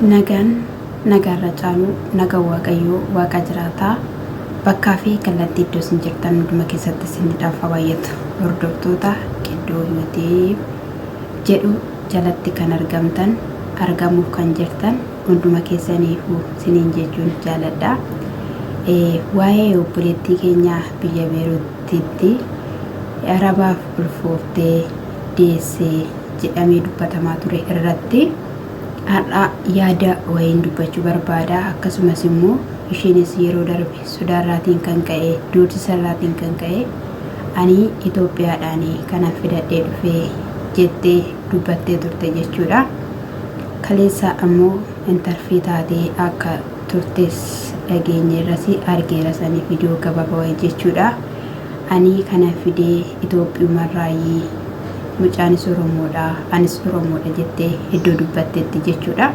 Nagaan nagaarra caalu nagaan Waaqayyoo Waaqa jiraataa bakkaa fi kallattii iddoo isin jirtan hunduma keessatti isinidhaaf haa baay'atu. Hordoftoota Qiddoo Yuutiib jedhu jalatti kan argamtan argamuuf kan jirtan hunduma keessaniifuu siniin jechuun jaaladha. Waa'ee obboleettii keenya biyya Beeruutitti Arabaaf ulfooftee deesse jedhamee dubbatamaa ture irratti har'a yaada wayiin dubbachuu barbaada. Akkasumas immoo isheenis yeroo darbe sodaarraatiin kan ka'e doorsisarraatiin kan ka'e ani Itoophiyaadhaan kanan fidadhee dhufe jettee dubbattee turte jechuudha. Kaleessa ammoo intarfii taatee akka turtes dhageenyeerras argeera sanii viidiyoo gabaabaa wayii jechuudha. Ani kanan fidee Itoophiyumarraayi mucaanis Oromoodha anis Oromoodha jettee iddoo dubbattetti jechuudha.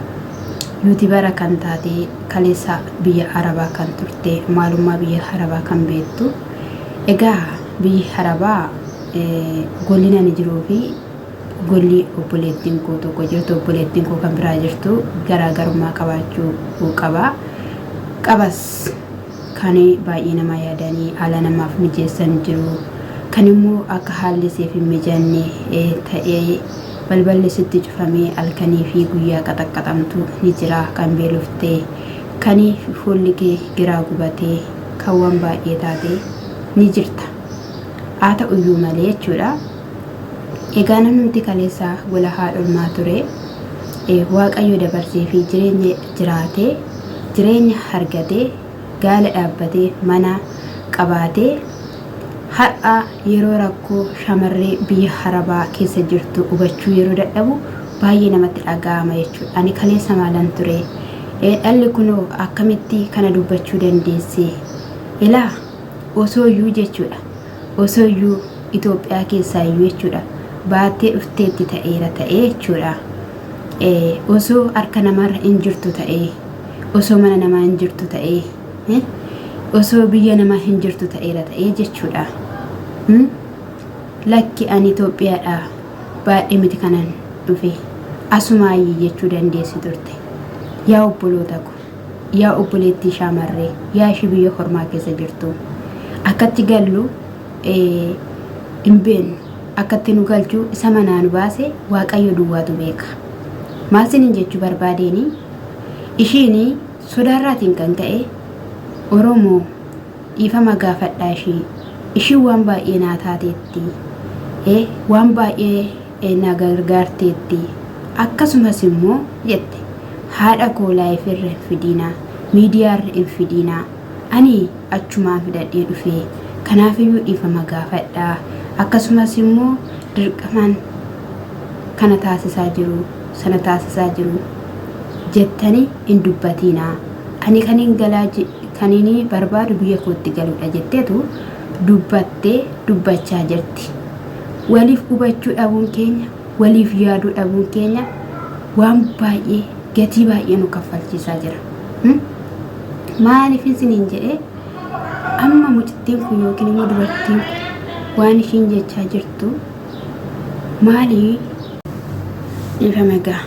Yuutibara kan taate kaleessa biyya Arabaa kan turte maalummaa biyya Arabaa kan beektu. Egaa biyyi Arabaa golli ani jiruu fi golli obboleettiin koo tokko jirtu obboleettiin koo kan biraa jirtu garaagarummaa qabaachuu qaba. Qabas kan baay'ee nama yaadanii haala namaaf mijeessan jiru. Kan immoo akka haalli siif hin mijanne ta'ee balballi sitti cufamee halkanii fi guyyaa qaxaqqaxamtu ni jira. Kan beeloftee, kan fuulli kee giraa gubatee, kan waan baay'ee taate ni jirta. Haa ta'uyyuu malee jechuudha. Egaa namnumti kaleessa gola haadholmaa ture Waaqayyo dabarsee fi jireenya jiraatee jireenya argatee gaala dhaabbatee mana qabaatee har'a yeroo rakkoo shamarree biyya harabaa keessa jirtu hubachuu yeroo dadhabu baay'ee namatti dhaga'ama jechuudha. Ani kaleessa maalan ture? Dhalli kunoo akkamitti kana dubbachuu dandeesse? Ilaa osoo iyyuu jechuudha. Osoo iyyuu Itoophiyaa keessaa iyyuu jechuudha. Baattee dhufteetti ta'eera ta'ee jechuudha. Osoo harka namaarra hin jirtu ta'ee, osoo mana namaa hin jirtu ta'ee, osoo biyya namaa hin jirtu ta'eera ta'ee jechuudha. Lakki ani Itoophiyaadha baadhee miti kanan dhufe asumaayyii jechuu dandeessi turte. Yaa obboloota ko, yaa obboleettii shaamarree, yaa ishii biyya hormaa keessa jirtu. Akkatti gallu hin beeknu. Akkatti nu galchu isa manaa nu baase Waaqayyo duwwaatu beeka. Maal sinin jechuu barbaadeeni ishiin sodaarraatiin kan ka'e Oromoo dhiifama gaafadhaa ishii ishiin waan baay'ee naa taateetti waan baay'ee na gargaarteetti akkasumas immoo jette haadha koo laayifirra hin fidiinaa miidiyaarra hin fidiinaa Ani achumaan fidadhee dhufe. Kanaafiyyuu dhiifama gaafadha. Akkasumas immoo dirqamaan kana taasisaa jiru, sana taasisaa jiru jettani hin dubbatiinaa. Ani kanin galaa kanin barbaadu biyya kootti galuudha jetteetu dubbattee dubbachaa jirti. Waliif hubachuu dhabuun keenya, waliif yaaduu dhabuun keenya waan baay'ee gatii baay'ee nu kaffalchiisaa jira. Maaliif isiniin jedhee amma mucittiin kun yookiin immoo dubartiin kun waan ishiin jechaa jirtu maali? Dhiifama egaa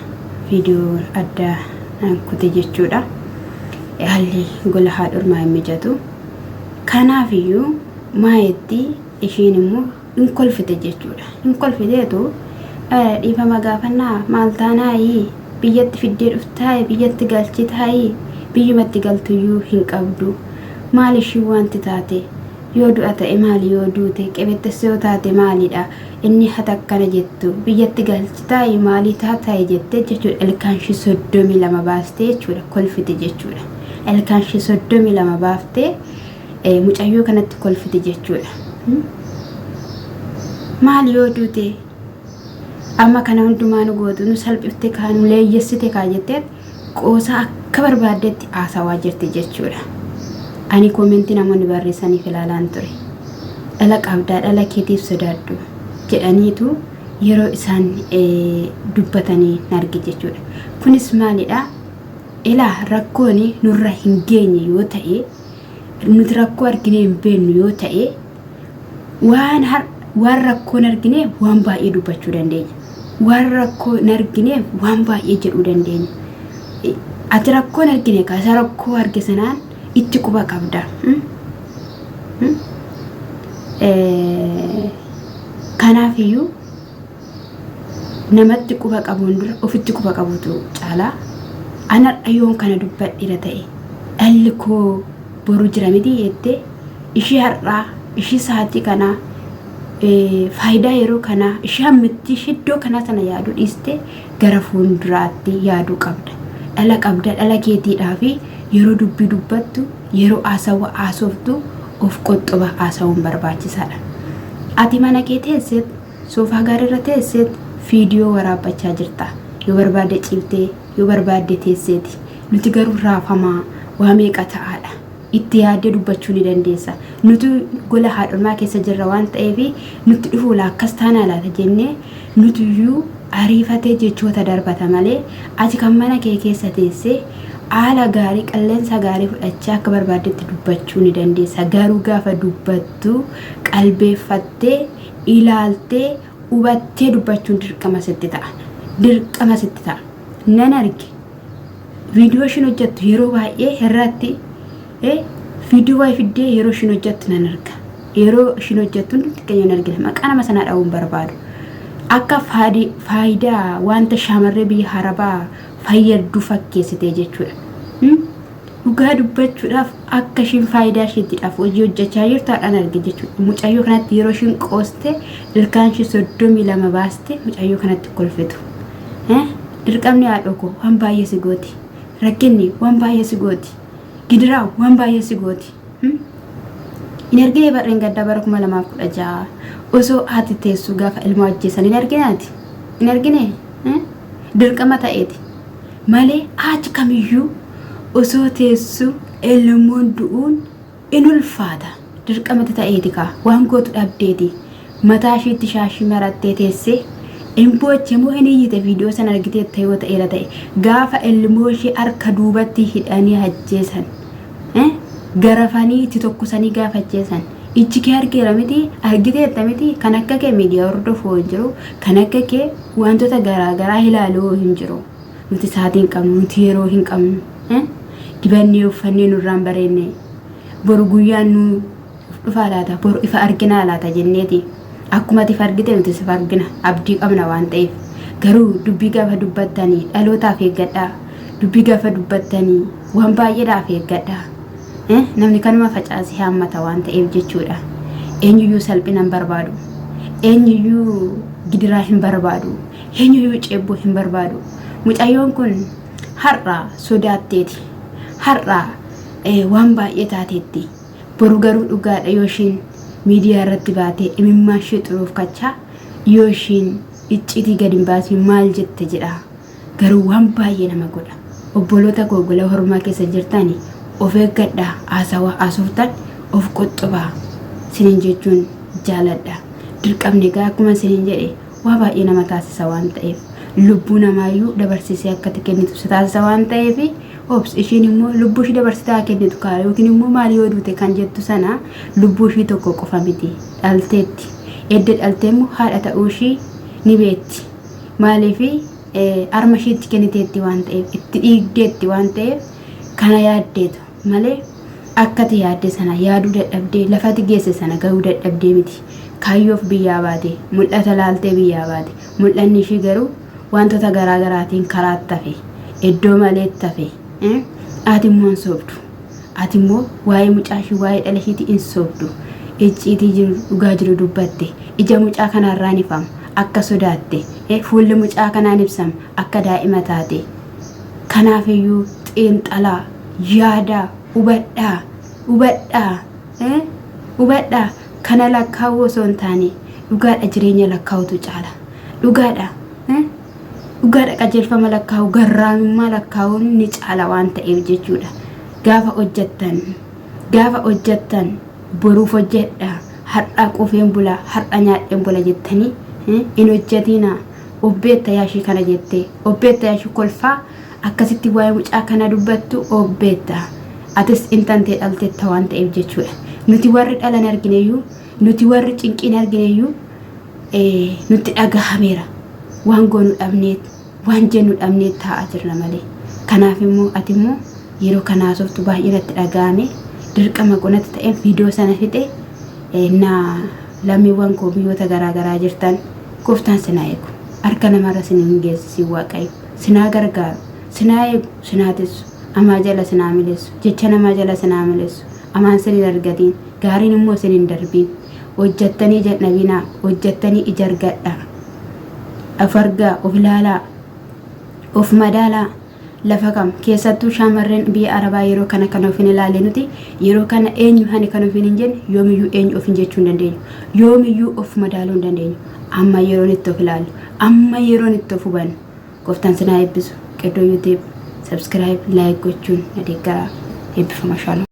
viidiyoo adda kute jechuudha. Haalli gola haadhormaa hin mijatu. Kanaaf iyyuu maayetti ishiin immoo hin kolfite jechuudha. Hin kolfiteetu dhiifama gaafannaa maal taanaayii biyyatti fiddee dhuftaayi biyyatti galchitaayi biyyumatti galtuyyuu hin qabdu maal ishiin wanti taate yoo du'a ta'e maali yoo duute qebexxessa yoo taate maalidha inni hata akkana jettu biyyatti galchitaayi maalii taataayi jettee jechuudha ilkaan ishii 32 baastee jechuudha kolfite jechuudha ilkaan ishii 32 baaftee mucayyoo kanatti kolfite jechuudha. Maal yoo duute amma kana hundumaa nu gootu nu salphifte kaa nu leeyyessite kaa jettee qoosaa akka barbaaddetti haasawaa jirti jechuudha. Ani koomentii namoonni barreessaniif ilaalaan ture. Dhala qabdaa dhala keetiif sodaadhu jedhaniitu yeroo isaan dubbatanii arge jechuudha. Kunis maalidha? Ilaa rakkoon nurra hin geenye yoo ta'e nuti rakkoo arginee hin beeknu yoo ta'e waan har waan rakkoo hin argineef waan baay'ee dubbachuu dandeenya. Waan rakkoo hin argineef waan baay'ee jedhuu dandeenya. Ati rakkoon argine kaa isa rakkoo arge sanaan itti quba qabda. Kanaaf iyyuu namatti quba qabuun dura ofitti quba qabutu caalaa. An har'a yoon kana dubbadheera ta'e dhalli koo boru jira miti jettee ishii har'aa ishii sa'aatii kanaa faayidaa yeroo kanaa ishii hammittii ishii iddoo kanaa sana yaaduu dhiistee gara fuulduraatti yaaduu qabda. Dhala qabda dhala keetiidhaa fi yeroo dubbii dubbattu yeroo haasawa haasoftu of qoxxoba haasawuun barbaachisaadha. Ati mana kee teesseet soofaa gaariirra teesseet viidiyoo waraabbachaa jirta. Yoo barbaadde ciiftee yoo barbaadde teesseeti. Nuti garuu raafamaa waa meeqa ta'aadha. Itti yaaddee dubbachuu ni dandeessa. Nuti gola haadholmaa keessa jirra waan ta'eef nutti dhufuu laa akkas taanaa laata jennee nutiyyuu ariifatee jechoota darbata malee ati kan mana kee keessa teessee haala gaarii qilleensa gaarii fudhachaa akka barbaaddetti dubbachuu ni dandeessa. Garuu gaafa dubbattu qalbeeffattee ilaaltee hubattee dubbachuun dirqama sitti ta'a. Dirqama sitti ta'a. Nan arge. Viidiyoo ishiin hojjettu yeroo baay'ee irratti viidiyoo waa'ee fiddee yeroo ishiin hojjettu nan arga. Yeroo ishiin hojjettu hundumti keenya hin argina. Maqaa nama sanaa dha'uu hin barbaadu. Akka faayidaa wanta shamarree biyya Arabaa fayyaddu fakkeessitee jechuudha. Dhugaa dubbachuudhaaf akka ishiin faayidaa isheettiidhaaf hojii hojjechaa jirtu har'an arge jechuudha. Mucayyoo kanatti yeroo ishiin qooste ilkaan ishee 32 baaste mucayyoo kanatti kolfitu. Dirqamni haadhoo koo waan baay'ee si gooti. Rakkinni waan baay'ee si gooti. Gidiraa waan baay'ee si gooti. Hin argine barreen gaddaa bara 2016 osoo haati teessu gaafa ilmoo ajjeesan hin argine ati? Hin argine? Dirqama ta'eeti. Malee haati kamiyyuu osoo teessu ilmoon du'uun in ulfaata. Dirqamatti ta'eeti kaa waan gootu dhabdeeti. Mataa ishiitti shaashii marattee teessee in booche moo hin iyyite viidiyoo sana argiteetta yoo ta'eera ta'e gaafa ilmoo ishee harka duubatti hidhanii ajjeesan garafanii itti tokkosanii gaafa ajjeesan ijji kee argeera miti argiteetta miti kan akka kee miidiyaa hordofuu hin jiru kan akka kee wantoota garaa garaa ilaaluu hin jiru nuti sa'aatii hin qabnu nuti yeroo hin qabnu dibannee uffannee nurraan bareenne boru guyyaan nu dhufaa laata boru ifa arginaa laata jenneeti akkuma ati ifa argite nuti ifa argina abdii qabna waan ta'eef garuu dubbii gaafa dubbattanii dhalootaaf eeggadhaa dubbii gaafa dubbattanii waan baay'eedhaaf eeggadhaa namni kanuma facaasee haammata waan ta'eef jechuudha eenyuyyuu salphina hin barbaadu eenyuyyuu gidiraa hin barbaadu eenyuyyuu ceebboo hin barbaadu mucayyoon kun har'a sodaatteeti har'a waan baay'ee taateetti Boru garuu dhugaadha yoo ishiin miidiyaa irratti baatee imimmaan ishee xuruufkachaa yoo ishiin icciitii gad hin baasiin maal jette jedha. Garuu waan baay'ee nama godha. Obboloota koo gola hormaa keessa jirtani of eeggadhaa haasawaa haasoftan of qoxxobaa sinin jechuun jaaladha. Dirqamni egaa akkuma sinin jedhe waa baay'ee nama taasisa waan ta'eef lubbuu namaayyuu dabarsisee akka itti kennitu si taasisa waan ta'eef obs ishiin immoo lubbuu ishii dabarsitee haa kennitu kaa yookiin immoo maal yoo duute kan jettu sana lubbuu ishii tokko qofa miti dhalteetti edda dhaltee immoo haadha ta'uu ishii ni beetti maaliif harma ishiitti kenniteetti waan ta'eef itti dhiigdeetti waan ta'eef kana yaaddeetu malee akkati yaadde sana yaaduu dadhabdee lafati geesse sana gahuu dadhabdee miti. Kaayyoof biyyaa baate, mul'ata laaltee biyyaa baate. Mul'anni ishii garuu wantoota garaa garaatiin karaatti hafe, iddoo maleetti hafe. Ati immoo hin sobdu. Ati immoo waa'ee mucaa ishii waa'ee dhala ishiitii hin sobdu. Icciitii jiru dhugaa jiru dubbatte. Ija mucaa kanaarraan ifama akka sodaatte. Fuulli mucaa kanaan ibsama akka daa'ima taate. Kanaafiyyuu xiinxalaa, yaadaa, hubadhaa, hubadhaa, hubadhaa. Kana lakkaa'uu osoo hin taane dhugaadha jireenya lakkaa'utu caala. Dhugaadha. Dhugaadha qajeelfama lakkaa'u garraamummaa lakkaa'uun ni caala waan ta'eef jechuudha. Gaafa hojjettan gaafa hojjettan boruuf hojjedha har'a quufeen bula har'a nyaadheen bula jettanii hin hojjetiinaa. Obbeetta yaashii kana jettee obbeetta yaashii kolfaa akkasitti waa'ee mucaa kana dubbattu obbeetta atis intantee dhalteetta waan ta'eef jechuudha. Nuti warri dhalan argineyyuu nuti warri cinqiin argineyyuu nutti dhagahameera waan goonu dhabneet waan jennu dhabneet taa'aa jirra malee. Kanaaf immoo ati immoo yeroo kana haasoftu baay'ee natti dhaga'ame. Dirqama koo natti ta'e viidiyoo sana fixe na lammiiwwan koo biyyoota garaa garaa jirtan gooftaan sinaa eegu. Harka namarra sin hin geessisiin Waaqayyo. Sinaa gargaaru. Sinaa eegu. Sinaa tissu. Amaa jala sinaa mileessu. Jecha namaa jala sinaa mileessu. Amaan sin hin argatiin. Gaariin immoo sin hin darbiin. Hojjattanii ija hin dhabinaa. Hojjattanii ija argadhaa. Of argaa, of ilaalaa, of madaalaa. Lafa kam keessattuu shaamarreen biyya Arabaa yeroo kana kan of hin ilaalle nuti yeroo kana eenyu hani kan ofiin hin jenne yoomiyyuu eenyu ofiin jechuu hin dandeenyu. Yoomiyyuu of madaaluu hin dandeenyu. Amma yeroon itti of ilaallu, amma yeroon itti of hubannu. Gooftaan sinaa eebbisu. Qeddoo YouTube subscribe like gochuun na deeggaraa. Eebbifama shalom.